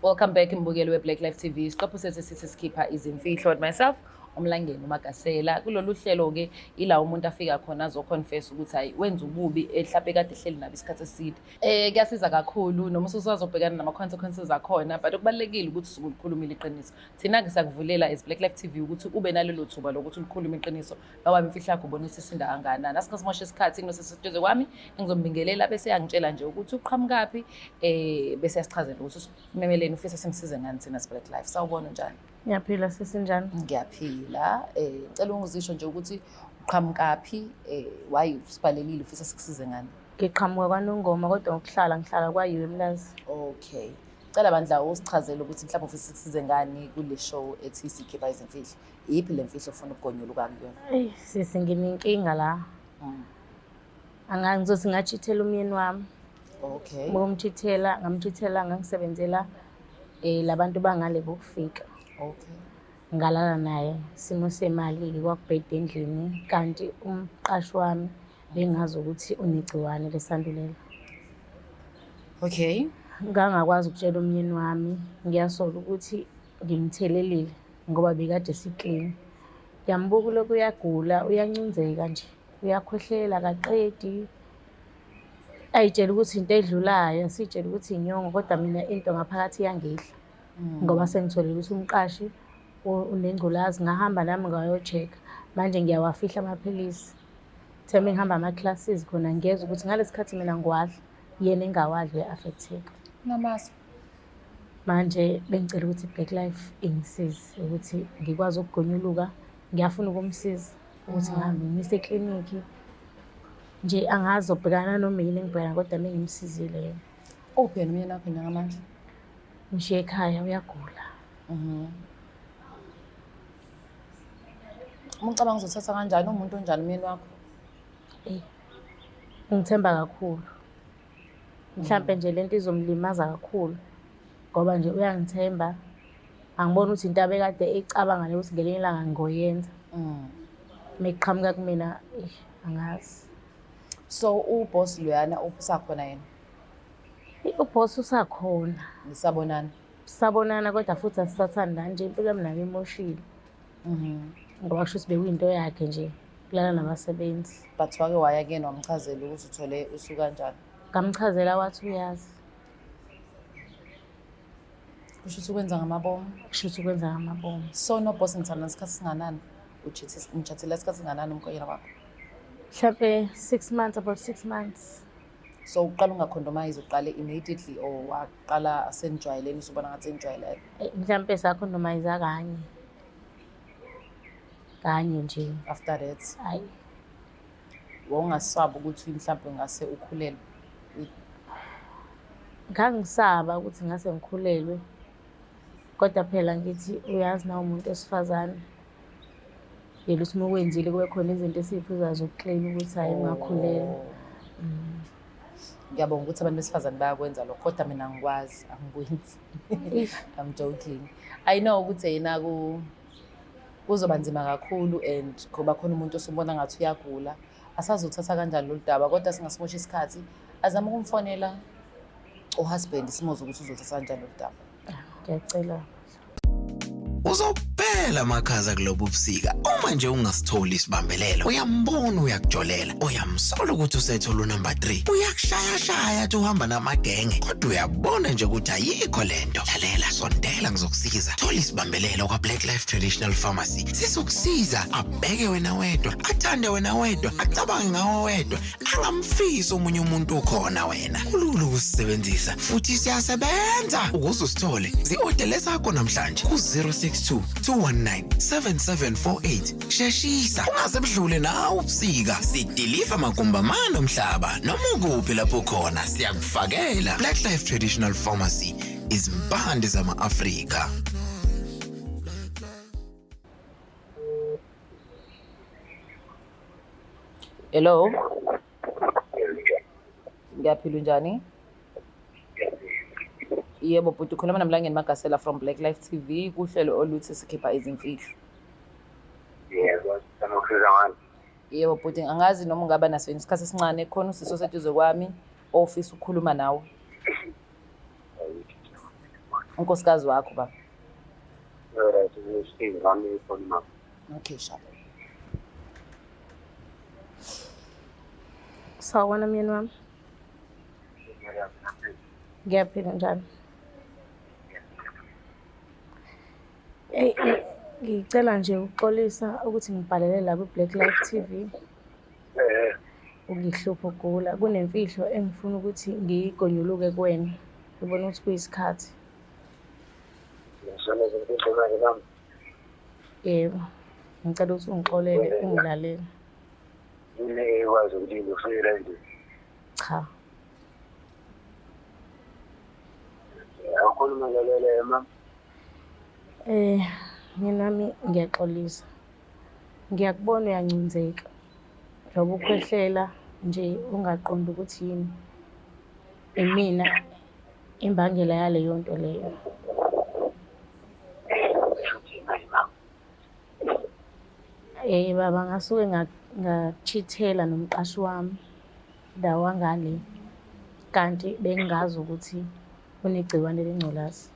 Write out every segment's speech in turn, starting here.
Welcome back mbukeli we-Black Life TV. Isiqephu sethu sithi sikhipha izimfihlo with myself uMlangeni uMagasela. Kulolu hlelo-ke ila umuntu afika khona azoconfess ukuthi hayi wenza ububi mhlawumbe kade ehleli nabo isikhathi eside. Kuyasiza kakhulu noma usuzobhekana nama-consequences akhona, but okubalulekile ukuthi usuke ulikhulumile iqiniso. Thina-ke siyakuvulela as Black Life TV ukuthi ube nalelo thuba lokuthi ulikhulume iqiniso noma imfihlo yakho ubona ukuthi isinda kangakanani. Asingasimoshe isikhathi kunoseseduze kwami engizombingelela bese yangitshela nje ukuthi uqhamukaphi, bese yasichazela ukuthi usimemeleni, ufisa simsize ngani thina as Black Life. Sawubona, unjani? Ngiyaphila, sesinjani? Ngiyaphila. Ngicela ungizisho nje ukuthi uqhamukaphi, why usibhalelile, ufisa sikusize ngani? Ngiqhamuka kwaNongoma, kodwa ngokuhlala ngihlala kwayiwe eMlazi. Okay. Cela bandla usichazele ukuthi mhlawumbe ufisa sikusize ngani kule show ethi sikhipha izimfihlo. Iyiphi le mfihlo ofuna ukugonyuluka kuyona? Eyi sisi, nginenkinga la. Ngizothi ngachithela umyeni wami. Ngokumchithela, ngamchithela, ngangisebenzela labantu bangale bokufika. Ngalala naye, isimo semali-ke kwakubheda endlini, kanti umqashi wami bengazi ukuthi unegciwane lesandulela. Ngangakwazi ukutshela umyeni wami, ngiyasola ukuthi ngimthelelile ngoba bekade siklini. Ngiyambuka ulokhu uyagula, uyancunzeka nje, uyakhwehlela akaqedi. Ayitshela ukuthi into edlulayo, siyitshela ukuthi inyongo, kodwa mina into ngaphakathi iyangidla. Ngoba sengitholile ukuthi umqashi unengculazi, ngahamba nami ngayo-check-a. Manje ngiyawafihla amaphilisi. Theme ngihamba ama-classes khona ngiyezwa ukuthi ngalesi khathi mina ngiwadla, yena engawadli uya-affect-eka. Namasa. Manje bengicela ukuthi i-Black Life ingisize ukuthi ngikwazi ukugonyuluka. Ngiyafuna ukumsiza ukuthi ngihambe ngimise eklinikhi. Nje angazi ubhekana noma yini engibhekana, kodwa mengimsizile yena. Uphi yena umyeni wakho njengamanje? Ngishiye ekhaya, uyagula. Uma ucabanga uzothatha kanjani, umuntu onjani umyeni wakho? Eyi, ungithemba kakhulu. Mhlampe nje lento izomlimaza kakhulu ngoba nje uyangithemba. Angiboni ukuthi into abekade eyicabanga le ukuthi ngelinye ilanga ngigoyenza. Mekuqhamuka kumina, eish, angazi. So uboss loyana usakhona yena? Uboss usakhona. Nisabonana? Sabonana, kodwa futhi asisathandani nje, impilo yami nayo imoshile. Ngoba kusho ukuthi bekuyinto yakhe nje kulala nabasebenzi. But wake waya kuyena wamchazela ukuthi uthole usu kanjani? Ngamchazela wathi uyazi. Kusho ukuthi ukwenza ngamabomu? Kusho ukuthi ukwenza ngamabomu. So no boss ngithanda isikhathi singanani? Umtshathela isikhathi singanani umkhwenyana wakho? Mhlampe 6 months, about 6 months. So uqala ungacondomize, uqale immediately or waqala asenijwayelene, usubona ngathi senijwayelene? Mhlampe sacondomize kanye. Kanye nje. After that? Hayi. Wawungasaba ukuthi mhlampe ungase ukhulelwe? Ngangisaba ukuthi ngase ngikhulelwe. Kodwa phela ngithi uyazi nawe umuntu wesifazane. Yena uthi uma ukwenzile kube khona izinto esiy'phuzayo zokuklina ukuthi hhayi ungakhulelwa. Ngiyabonga ukuthi abantu besifazane bayakwenza lokho, kodwa mina angikwazi, angikwenzi. I'm joking. I know ukuthi yena kuzoba nzima kakhulu and ngoba khona umuntu osubona ngathi uyagula. Asazothatha kanjani lolu daba, kodwa singasimosha isikhathi. Azame ukumfonela uhusband simuzwe ukuthi uzothatha kanjani lolu daba. Ngiyacela. Uzophela amakhaza kulobu busika uma nje ungasitholi isibambelelo. Uyambona uyakujolela, uyamsola ukuthi usethola unumber 3, uyakushayashaya athi uhamba namagenge, kodwa uyabona nje ukuthi ayikho lento. Lalela, sondela ngizokusiza. Thola isibambelelo kwa Black Life Traditional Pharmacy. Sizokusiza abheke wena wedwa, athande wena wedwa, acabange ngawe wedwa, angamfisi omunye umuntu ukhona wena. Kulula ukusisebenzisa futhi siyasebenza. Ukuze usithole, zi-odele sakho namhlanje ku-062 219 7748. Sheshisa ungaze budlule nawe ubusika. Sidiliva magumbi amane omhlaba noma ukuphi lapho khona siyakufakela. Black Life Traditional Pharmacy, izimpande zama-Afrika. Hello. Ngiyaphila, unjani? Yebo bhuti, ukhuluma noMlangeni Magasela from Black Life TV kuhlelo oluthi sikhipha izimfihlo. Yebo, sinokusiza ngani? Yebo bhuti, angazi noma ungaba naso yini isikhathi esincane, khona usisi oseduze kwami ofisa ukukhuluma nawe. Unkosikazi wakho baba. Alright, ngizame ifoni mama. Okay, sharp. Sawubona myeni wami. Ngiyaphila njani? Eyi, ngicela nje ukuxolisa ukuthi ngibhalele la kwi-Black Life TV. Ungihlupha ugula. Kunemfihlo engifuna ukuthi ngiyigonyuluke kuwena. Ngibona ukuthi kuyisikhathi. Yebo. Ngicela ukuthi ungixolele, ungilalele. Yini ekwazi ukulinda ufikela nje? Cha. Awukhuluma ngalele mama. Mina nami ngiyaxolisa. Ngiyakubona uyancinzeka. Njengoba ukhwehlela nje ungaqondi ukuthi yini. Imina imbangela yaleyo nto leyo. Baba ngasuke ngachithela nomqashi wami la wangale kanti bengingazi ukuthi unegciwane lengculazi.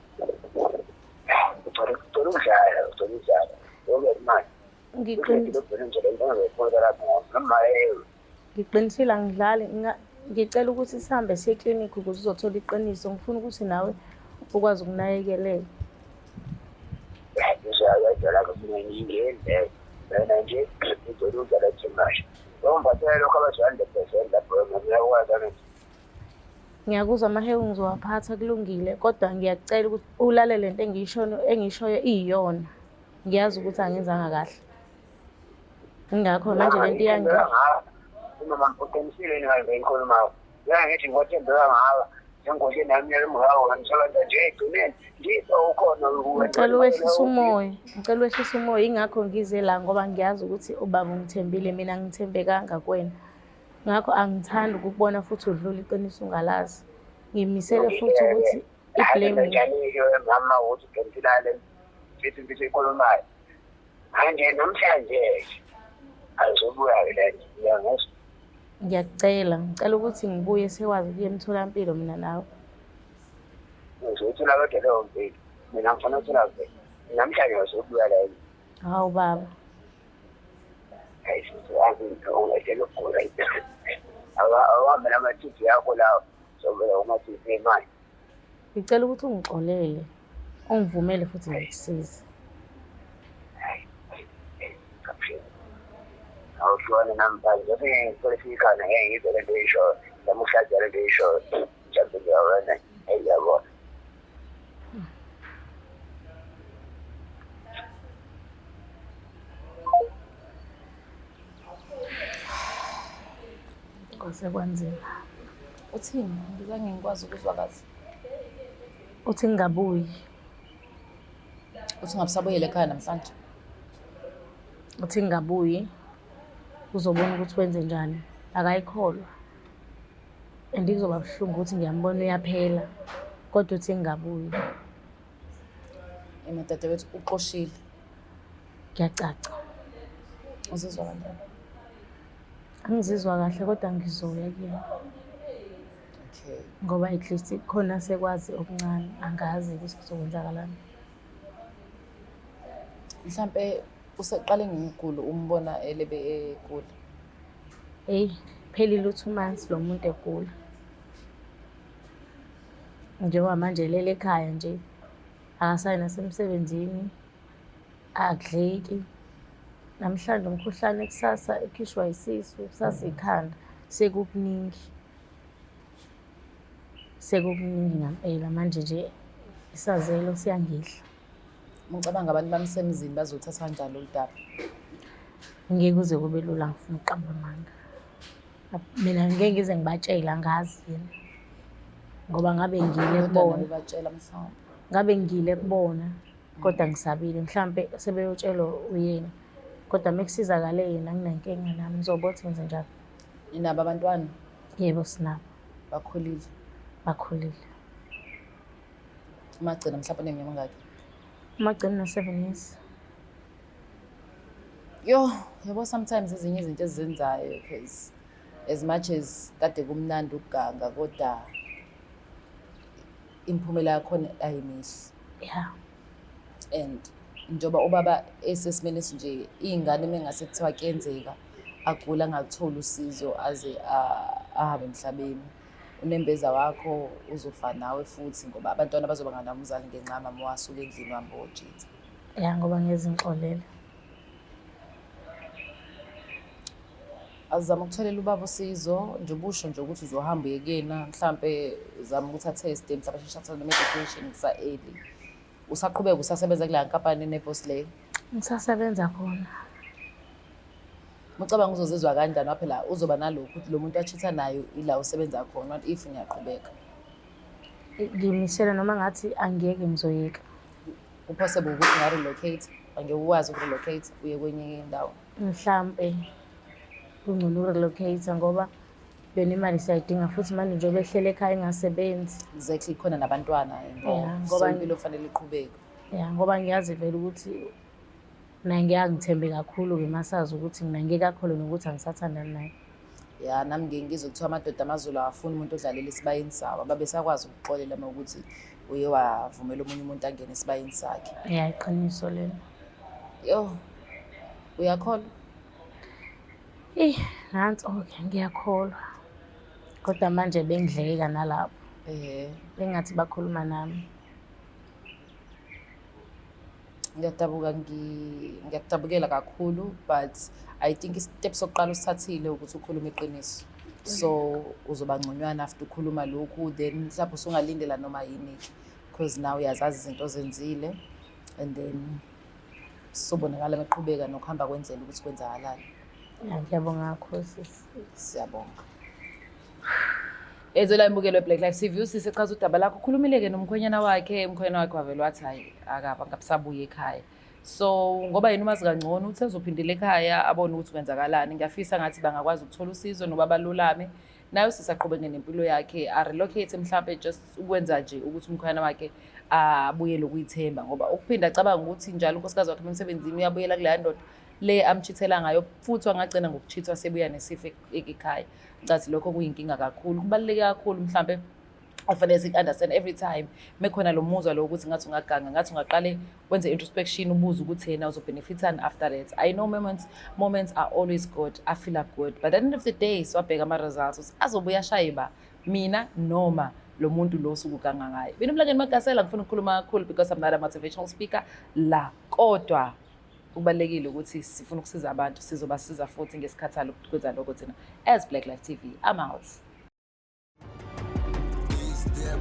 Ngiqinisile angidlali, ngicela ukuthi sihambe siye eklinikhi ukuze uzothola iqiniso. Ngifuna ukuthi nawe ukwazi ukunakekeleka. Ngiyakuzwa amahewu ngizowaphatha kulungile, kodwa ngiyakucela ukuthi ulalele lento engiyishoyo iyiyona. Ngiyazi ukuthi angenzanga kahle. Ingakho manje lento iyangi. Uma uqinisile yini ngayo ngiyikhulumayo. Ngeke ngithi ngothembeka ngawe. Njengoba nami emhawu ngisebenza nje egcineni ngizwa ukhona. Ngicela uwehlise umoya. Ngicela uwehlise umoya ingakho ngize la ngoba ngiyazi ukuthi ubaba ungithembile mina ngithembekanga kuwena. Ngakho angithandi ukukubona futhi udlula iqiniso ungalazi. Ngimisele futhi ukuthi i-blame njani-ke mama ukuthi uqinisile sithi mfihlo ikhulumayo. Manje namhlanje ayizobuya-ke le nto uyangizwa. Ngiyakucela, ngicela ukuthi ngibuye sikwazi ukuya emtholampilo mina nawe. Uzoyithola kodwa leyo mpilo. Mina ngifuna ukuthola vele. Namhlanje uzobuya la yini. Hawu baba. Hayi sisi wazi ungedela ukugula. Awuhambe nama-T_V yakho lawo. Zobela kuma-T_V manje. Ngicela ukuthi ungixolele, ungivumele futhi ngikusize. Awuhlukane nami manje. Ngicela ikhanda ngeke ngizwe lento oyishoyo. Noma uhlaziya lento oyishoyo. Mhlawumbe ngiyabona. Ngiyabona. Kwase kwanzima. Uthini? Ngizange ngikwazi ukuzwa kahle. Uthi ngingabuyi. Uthi ungabusabuyela ekhaya namhlanje? Uthi ngingabuyi. Uzobona ukuthi wenze njani. Akayikholwa. And kuzoba buhlungu ukuthi ngiyambona uyaphela. Kodwa uthi ngingabuyi. Madadewethu uxoshile. Kuyacaca. Uzizwa kanjani? Angizizwa kahle kodwa ngizoya kuyena. Okay. Ngoba at least khona sekwazi okuncane, angazi ukuthi kuzokwenzakalani. Mhlampe useqale ngokugula umbona elebe egula. Eyi, phelile u-2 months lo muntu egula. Njengoba manje elele ekhaya nje, akasayi nasemsebenzini, akudleki. Namhlanje umkhuhlane, kusasa ekhishwa isisu, kusasa ikhanda, sekukuningi. Sekukuningi ngampela manje nje isazelo siyangidla. Ngicabanga abantu bamsemzini bazothatha kanjani lolu daba? Ngeke kuze kube lula, ngifuna ukuqamba amanga. Mina ngeke ngize ngibatshele, angazi yena. Ngoba ngabe ngile kubona. Ubatshela mhlawumbe. Ngabe ngile kubona kodwa ngisabile mhlambe sebeyotshelwa uyena. Kodwa mekusizakale yena nginenkinga nami ngizobona ukuthi ngenze njani. Ninabo abantwana? Yebo sinabo. Bakhulile. Bakhulile. Umagcina mhlawumbe uneminyaka emingaki? Umagcina una 7 years. Yo, yabo sometimes ezinye izinto ezizenzayo because as much as kade kumnandi ukuganga kodwa Imiphumela yakhona ayimihle. Ya. And njengoba ubaba esesimeni esinje, iy'ngane mengase kuthiwa kuyenzeka agule angalutholi usizo aze ahambe emhlabeni, unembeza wakho uzofa nawe futhi, ngoba abantwana bazoba nganawo umzali ngenxa yamama wasuka endlini wahamba wojitha. Ya, ngoba ngeze ngixolele. Azama ukutholela ubaba usizo nje, ubusho nje ukuthi uzohamba uye kuyena, mhlampe zama ukuthi atheste, mhlawumbe asheshe athole ne-medication kusa-early. Usaqhubeka usasebenza kuleya nkampani eneboss leyo? Ngisasebenza khona. Ucabanga uzozizwa kanjani waphela uzoba nalokhu ukuthi lo muntu achitha nayo ila usebenza khona, what if ngiyaqhubeka? Ngimisele noma ngathi angiyeke, ngizoyeka. Ku-possible ukuthi unga-relocate, angeke ukwazi uku-relocate uye kwenye indawo? Mhlampe kungcono ukurelocate ngoba yona imali siyayidinga, futhi manje njengoba ehlele ekhaya engasebenzi. Exactly, khona nabantwana involved. Yeah, so ngoba- impilo kufanele iqhubeke. Ya, ngoba ngiyazi vele ukuthi naye ngeke angithembe kakhulu-ke masazi ukuthi mina ngeke akholwe nokuthi angisathandani naye. Ya, nami ngike ngizwe kuthiwa amadoda amaZulu awafuni umuntu odlalela esibayeni sawo, ababe sakwazi ukuxolela uma ukuthi uye wavumela omunye umuntu angene esibayeni sakhe. Ya, iqiniso lelo. Yo, uyakholwa? Eyi, nanso-ke, ngiyakholwa. Kodwa manje bengidleka nalapho. Bengathi bakhuluma nami. Ngiyadabuka, ngiyakudabukela kakhulu, but I think i-step sokuqala usithathile ukuthi ukhulume iqiniso. So uzoba ngconywana after ukhuluma lokhu, then mhlawumbe usungalindela noma yini-ke, because now uyazazi izinto ozenzile, and then sobonakala meqhubeka nokuhamba kwendlela ukuthi kwenzakalani. Ya, ngiyabonga kakhulu sisi. Siyabonga. Ezwe la imbukelo Black Life TV, usisi echaza udaba lakho, ukhulumile-ke nomkhwenyana wakhe, umkhwenyana wakhe wavele wathi hhayi, akaba ngabusabuye ekhaya. So ngoba yena umazi kangcono, uthe uzophindela ekhaya abone ukuthi kwenzakalani. Ngiyafisa ngathi bangakwazi ukuthola usizo noba balulame, naye usisi aqhubeke nempilo yakhe, a-relocate mhlampe, just ukwenza nje ukuthi umkhwenyana wakhe abuyele ukuyithemba, ngoba ukuphinda acabanga ukuthi njalo unkosikazi wakhe emsebenzini uyabuyela kuleya ndoda le amchithela ngayo, futhi wangagcina ngokuchithwa sebuya nesifo ekhaya. Ngicathi lokho kuyinkinga kakhulu, kubaluleke kakhulu. Mhlampe afanele siku-understand every time mekhona lo muzwa lo ukuthi ngathi ungaganga, ngathi ungaqale wenze introspection, ubuze ukuthi yena uzobenefithani after that. I know moments are always good, I feel good, but at the end of the day siwabheka ama-results ukuthi azobuya ashaye ba mina noma lo muntu lo osuke uganga ngayo. Mina uMlangeni Magasela, ngifuna ukukhuluma kakhulu because I'm not a motivational speaker la, kodwa kubalulekile ukuthi sifuna ukusiza abantu, sizobasiza futhi ngesikhathalo ukwenza lokho thina as Black Life TV. I'm out. Is there